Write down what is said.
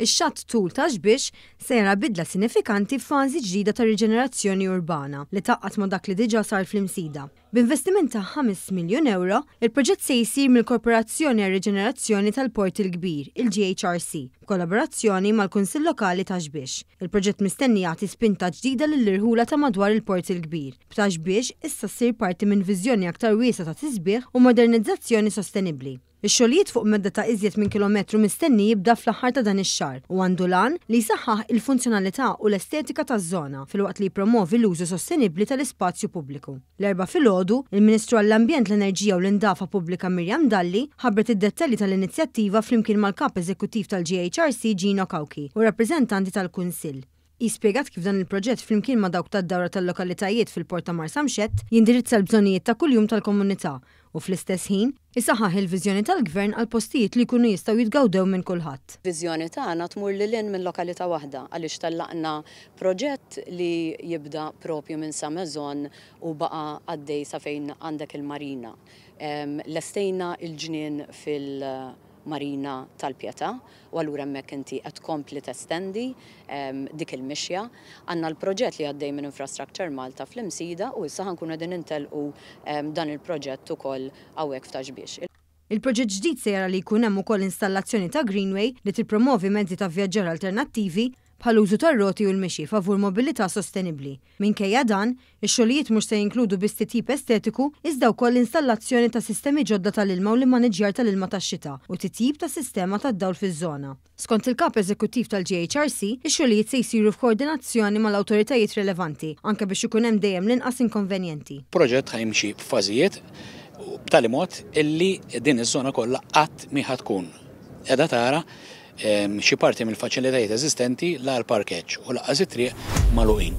Ix-xatt tul Ta' Xbiex se jara bidla sinifikanti f'fażi ġdida ta' riġenerazzjoni urbana li tgħaqqad ma' dak li diġà sar fl-Imsida. B'investiment ta' 5 miljun ewro, il-proġett se jsir mill-Korporazzjoni għar-Riġenerazzjoni tal-Port il-Kbir, il-GHRC, b'kollaborazzjoni mal-Kunsill Lokali Ta' Xbiex. Il-proġett mistenni jagħti spinta ġdida lill-irħula ta' madwar il-Port il-Kbir, b'Ta' Xbiex issa ssir parti minn viżjoni aktar wiesgħa ta' tisbiħ u modernizzazzjoni sostenibbli. Ix-xogħlijiet fuq medda ta' iżjed minn kilometru mistenni jibda fl-aħħar ta' dan ix-xahar u għandu l-għan li jsaħħaħ il-funzjonalità u l-estetika taż-żona filwaqt li jippromovi l-użu sostenibbli tal-ispazju pubbliku. L-Erbgħa filgħodu, il-Ministru għall-Ambjent, l-Enerġija u l-Indafa Pubblika Miriam Dalli ħabbret id-dettalji tal-inizjattiva flimkien mal-Kap Eżekuttiv tal-GHRC Gino Cauchi u rappreżentanti tal-Kunsill. Hi spjegat kif dan il-proġett flimkien ma' dawk tad-dawra tal-lokalitajiet fil-Port ta' Marsamxett jindirizza l-bżonnijiet ta' kuljum tal-komunità u fl-istess ħin isaħħaħ il-viżjoni tal-Gvern għal postijiet li jkunu jistgħu jitgawdew minn kulħadd. Viżjoni tagħna tmur lil hinn minn lokalità waħda għaliex tellaqna proġett li jibda propju minn Sa Maison u baqa' għaddej sa fejn għandek il-marina. Lestejna l-ġnien fil Marina tal-Pietà u allura hemmhekk inti qed tkompli testendi dik il-mixja. Għandna l-proġett li għaddej minn Infrastructure Malta fl-Imsida u issa ħa nkunu qegħdin intellqu dan il-proġett ukoll hawnhekk f'Ta' Xbiex. Il-proġett ġdid se jara li jkun hemm ukoll installazzjoni ta' greenway li tippromovi mezzi ta' vvjaġġar alternattivi bħall-użu tar-roti u l-mixi favur mobilità sostenibbli. Minkejja dan, ix-xogħlijiet mhux se jinkludu biss titjib estetiku iżda wkoll l-installazzjoni ta' sistemi ġodda tal-ilma u l-immaniġġjar tal-ilma tax-xita u titjib tas-sistema tad-dawl fiż-żona. Skont il-Kap Eżekuttiv tal-GHRC, ix-xogħlijiet se jsiru f'koordinazzjoni mal-awtoritajiet relevanti, anke biex ikun hemm dejjem l-inqas inkonvenjenti. Proġett ħa jimxi b'fażijiet b'tali mod illi din iż-żona kollha qatt mhi ħa tkun qiegħda tara Xi parti mill-faċilitajiet eżistenti la l-parkeġġ u lanqas it-triq magħluqin.